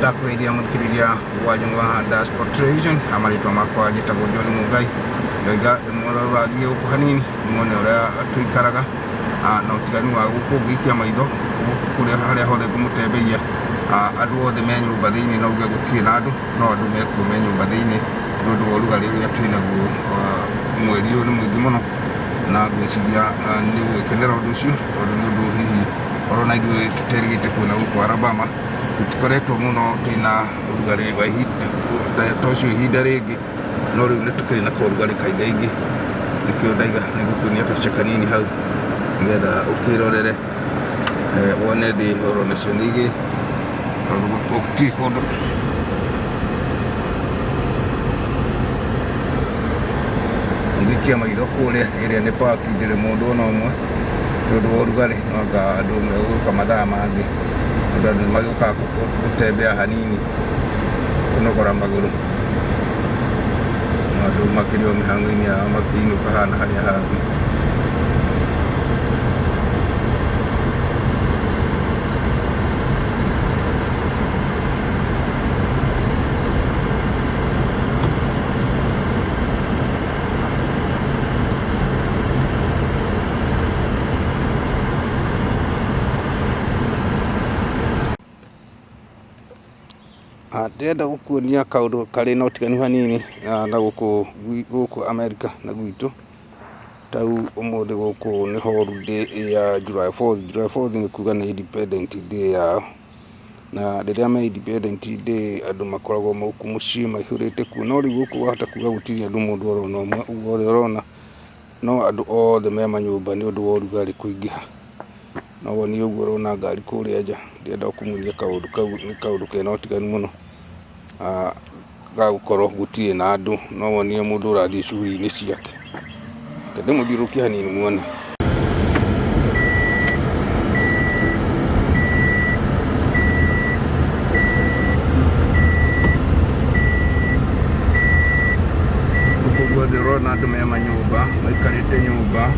Ndakũgeithia mũthikĩrĩria wa Njũng'wa Diaspora Television, marĩtwa makwa njĩtagwo John Mũngai. Ndoiga ndĩmũrũrangie gũkũ hanini muone ũrĩa tũikaraga na ũtiganu wa gũkũ ũngĩikia maitho gũkũ kũrĩa harĩa hothe ngũmũtembeia, andũ othe me nyũmba thĩinĩ no uge gũtirĩ na andũ, no andũ mekuo me nyũmba thĩinĩ nĩ ũndũ wa ũrugarĩ ũrĩa twĩ naguo mweri ũyũ nĩ mũingĩ mũno, na ngwĩciria nĩ ũgũgĩkenera ũndũ ũcio tondũ nĩ ũndũ hihi orona ithuĩ tũterĩgĩte kuona gũkũ Alabama. Tũtikoretwo mũno twĩna ũrugarĩ wa ihinda ta ũcio ihinda rĩngĩ, no rĩu nĩ tũkĩrĩ na korugarĩ kaingaingĩ, nĩkĩo ndaiga nĩ ngũkuonia gabica kanini hau nĩgetha ũkĩrorere wone thĩ oro nacio nĩ igĩrĩ tondũ gũtirĩ kũndũ. Ũngĩikia maitho kũrĩa ĩrĩa nĩ park ndĩrĩ mũndũ ona ũmwe nĩ ũndũ wa ũrugarĩ no anga andũ megũka mathaa mangĩ. Tondũ andũ nĩ magĩũkaga gũtembea hanini kũnogora magũrũ. Na andũ makĩrĩ o mĩhang'o-inĩ yao makĩinũka haha na harĩa hangĩ. Ndĩrenda gũkuonia kaũndũ karĩ na ũtiganu hanini na gũkũ gũkũ America na gwitũ. Ta rĩu ũmũthĩ gũkũ nĩ holiday ya July 4th. July 4th nĩ kuga nĩ Independent Day yao. Na rĩrĩa me Independent Day andũ makoragwo gũkũ mũciĩ maihũrĩte kuo. No rĩu gũkũ wahota kuga gũtirĩ andũ mũndũ orona ũmwe, ũguo ũrĩa ũrona no andũ othe me manyũmba nĩ ũndũ wa ũrugarĩ kũingĩha. No wone ũguo ũrona ngari kũrĩa nja, ndĩrenda gũkũmuonia kaũndũ kau nĩ kaũndũ kena ũtiganu mũno, ga gũkorwo gũtirĩ na andũ, no wonire mũndũ ũrathiĩ shughuli-inĩ ciake. Reke ndĩmũthiũrũrũkie hanini muone. Gũkũ guothe ũrona andũ me manyũmba, maikarĩte nyũmba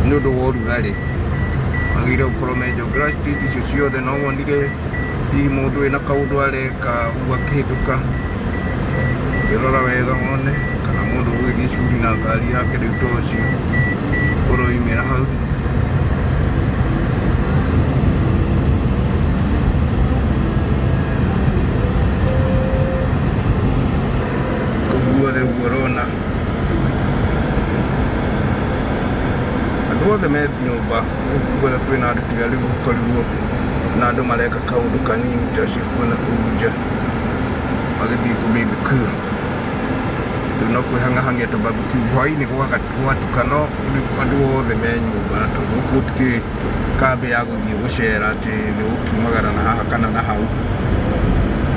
nĩ ũndũ wa ũrugarĩ. Magĩrĩire gũkorwo me nja. Ũngĩrora street icio ciothe no wonire hihi mũndũ wĩna kaũndũ areka ũguo akĩhĩtũka. Ũngĩrora wega wone kana mũndũ ũgũgĩthiĩ shughuli na ngari yake rĩu ta ũcio ũroimĩra hau. Kũu guothe ũguo ũrona andũ othe me nyũmba, gũkũ guothe kwĩna andũ tiga rĩu gũkorirwo na andũ mareka kaũndũ kanini ta ũcio ũkuona kũu nja magĩthiĩ kũ barbecue. Rĩu no kwĩhang'ahangia tũ barbecue hwainĩ gwatuka no rĩu andũ othe me nyũmba tondũ gũkũ gũtikĩrĩ kambĩ ya gũthiĩ gũcera atĩ nĩ gũkiumagara na haha kana na hau,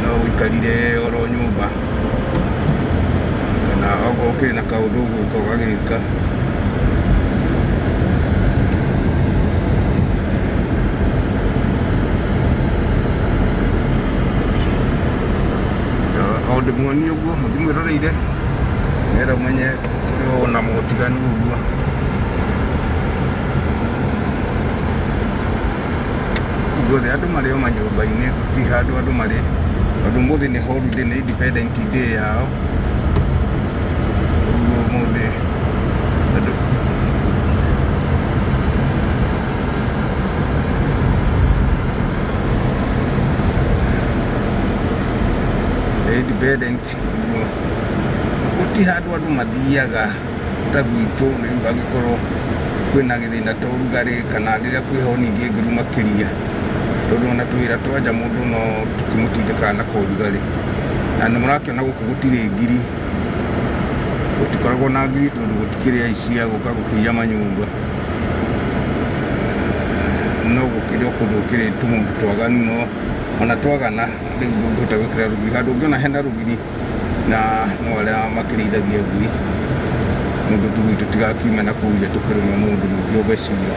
no ũikarire oro nyũmba na okorwo ũkĩrĩ na kaũndũ ũgwĩka ũgagĩka. O ndĩmuonie ũguo mũthiĩ mwĩroreire nĩgetha ũmenye ũrĩa wona motiganu ũguo. Guothe andũ marĩ o manyũmba-inĩ gũtirĩ handũ andũ marĩ tondũ ũmũthĩ nĩ holiday nĩ Independent Day yao. Ũguo ũmũthĩ andũ nĩ independent ũguo gũtirĩ handũ andũ mathiaga ta gwitũ rĩu angĩkorwo kwĩna gĩthĩna ta ũrugarĩ kana rĩrĩa kwĩ heho ningĩ ngĩru makĩria, tondũ ona tũwĩra twa nja mũndũ no tũkĩmũtindĩkaga na korugarĩ. Na nĩ mũrakĩona gũkũ gũtirĩ ngiri, gũtikoragwo na ngiri tondũ gũtikĩrĩ aici a gũka gũkĩiya manyũmba. No gũkĩrĩ o kũndũ gũkĩrĩ tũmũndũ twaganu no ona twagana rĩu ndũngĩhota gwĩkĩra rũgiri. Handũ ũngĩona hena rũgiri na no arĩa makĩrĩithagia ngui, mũndũ tũgui tũtigakiume na kũu nja tũkĩrũme mũndũ ningĩ ũgeciria.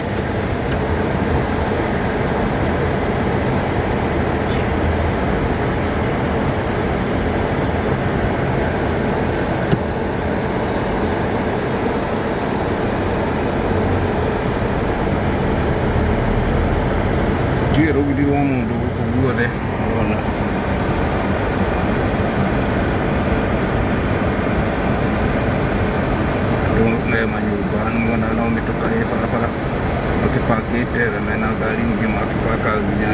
Gũtirĩ rũgiri rwa mũndũ gũkũ guothe ũrona. Muona no mĩtoka ĩ barabara makĩpakĩte na mena ngari nyingĩ makĩbaka nginya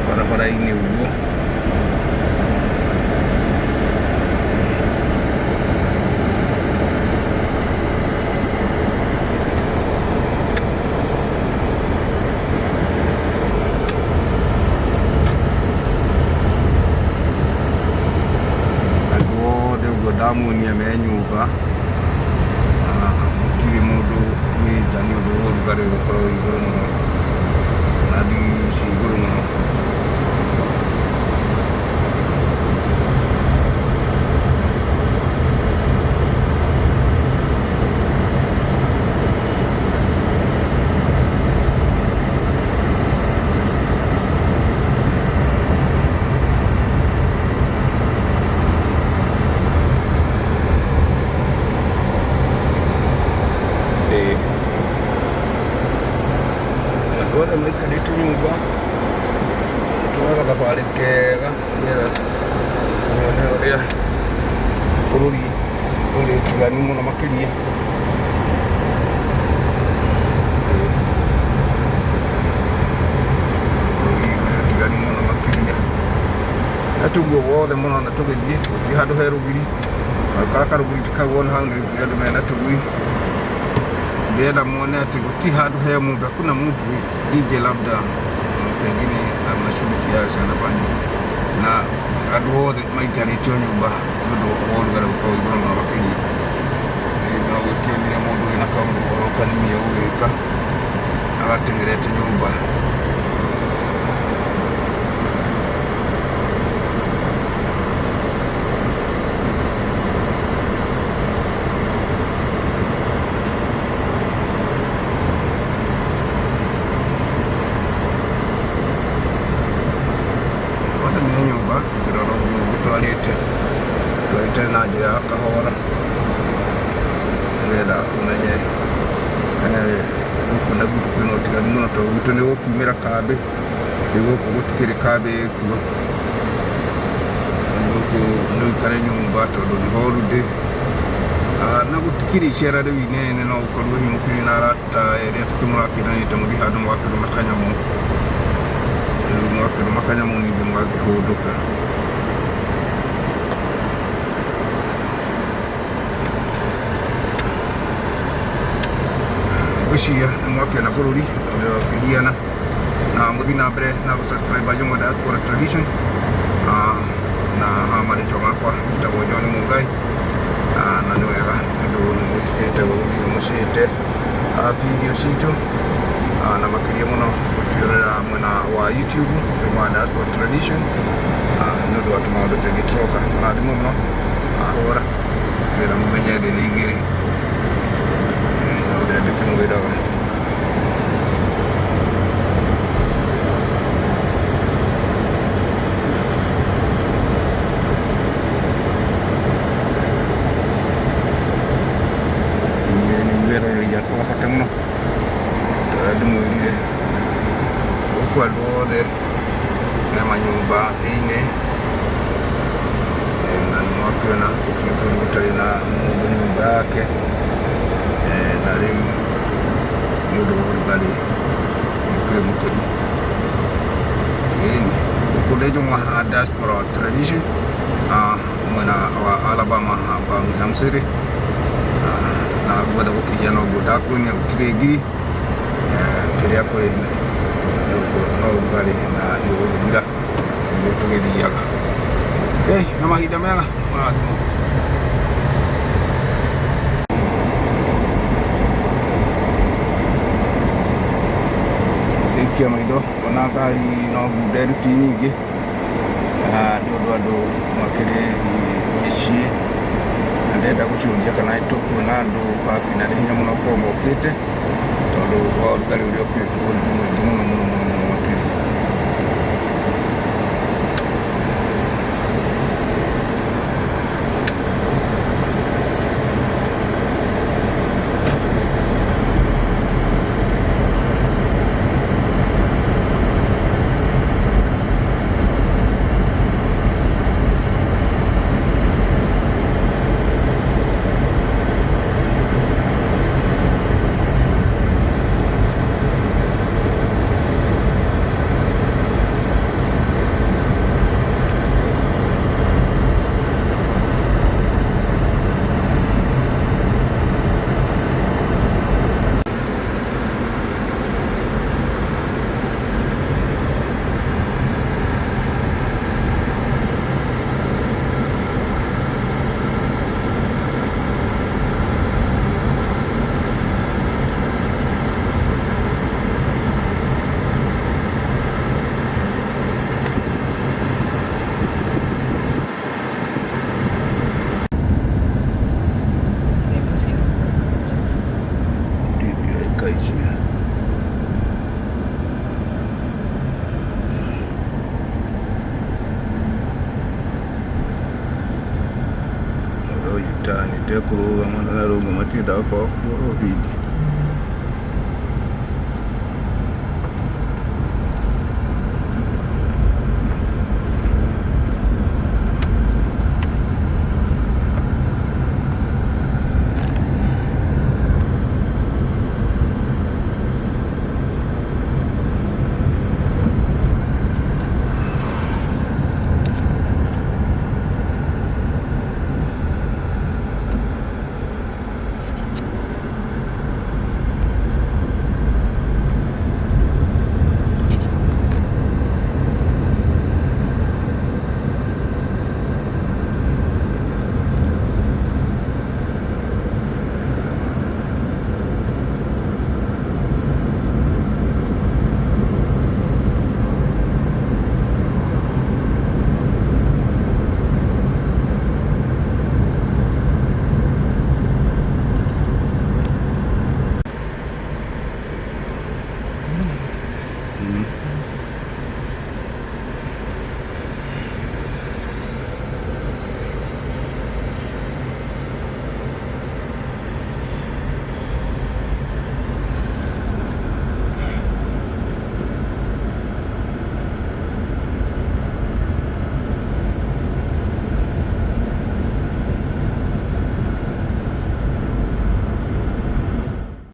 barabara-inĩ ũguo. Andũ othe ũguo ndamuonia me nyũmba, gũtirĩ mũndũ wĩ nja nĩ ũndũ wa ũrugarĩ gũkorwo wĩ igũrũ mũno na ndigiri ciĩ igũrũ mũno. Ĩĩ, andũ othe maikarĩte nyũmba, tũroya gathabarĩ kega nĩgetha tuone ũrĩa bũrũri ũrĩ ũtiganu mũno makĩria. Ĩĩ, bũrũri ũrĩ ũtiganu mũno makĩria. Na tũguo wothe mũrona tũgĩthiĩ, gũtirĩ handũ he rũgiri, wakora karũgiri ta kau wona hau nĩ andũ mena tũgui. Ndĩrenda muone atĩ gũtirĩ handũ he mũndũ, hakuna mtu nje, labda pengine ana shughuli yake anafanya, na andũ othe maikarĩte o nyũmba nĩ ũndũ wa ũrugarĩ gũkorwo igũrũ mũno makĩria. No gũkĩonire mũndũ wĩna kaũndũ oro kanini egũgĩka agateng'erete nyũmba. Othe me nyũmba, ngĩrora ũguo ngũtwarĩte twarĩte na njĩra ya kahora nĩgetha ũmenye gũkũ na gwitũ kwĩna ũtiganu mũno, tondũ gwitũ nĩ gũkiumĩra kambĩ, rĩu gũkũ gũtikĩrĩ kambĩ ĩkuo. Gũkũ nĩ ũikare nyũmba tondũ nĩ holiday. Na gũtikĩrĩ icera rĩu inene, no ũkorwo hihi mũkĩrĩ na arata erĩ atatũ mũrakĩranĩte mũthiĩ handũ mũgakĩrũma kanyamũ, rĩu mwakĩrũma kanyamũ ningĩ mũgakĩhũndũka. Ngwĩciria nĩ mwakĩona bũrũri ũrĩa ũkĩhiana, na mũthiĩ na mbere na gũ subscribe Jong'o Diaspora Tradition. Na haha marĩtwa makwa njĩtagwo John Mungai, na nĩ wega nĩ ũndũ nĩ mwĩtĩkĩrĩte gũthiĩ mũcĩte video citũ, na makĩria mũno gũtwĩrorera mwena wa YouTube Jong'o Diaspora Tradition, nĩ ũndũ wa tũmaũndũ tũingĩ tũroka. Mũrathimwo mũno, hũra nĩgetha mũmenye thĩ nĩ igĩrĩ ũrĩa ndĩkĩmwĩraga. Inyuĩ nĩ inyuĩ eroreri akwa a bata mũno, ta ũrĩa ndĩmwĩrire, gũkũ andũ othe me manyũmba thĩinĩ, na nĩ mwakĩona gũtirĩ kũndũ gũtarĩ na mũndũ nyũmba yake, na rĩu nĩ ũndũ wa ũrugarĩ nĩ ũkĩrĩ mũkĩru. Ĩni gũkũ ndĩ Jong'o Diaspora Tradition, mwena wa Alabama, Birmingham City, na guothe gũkĩhiana ũguo ndakuonia, gũtirĩ ngiri, kĩrĩa kũrĩ no ũrugarĩ na nĩ ũgũgĩthira ũguo tũgĩthiaga. Hey, na mahinda mega, mũrathimwo. Ũngĩikia maitho ona ngari no ngunderu ti nyingĩ, nĩ ũndũ andũ makĩrĩ mĩciĩ, na ndĩrenda gũcũthia kana nĩtũkuona andũ park, na nĩ hinya mũno gũkorwo mokĩte tondũ wa ũrugarĩ ũrĩa ũkĩrĩ kuo nĩ mũingĩ mũno mũno mũno mũno makĩria. ici. Mũndũ ũyũ itanĩte kũrũgama na arũgama matiendaga kwaga kũhingia.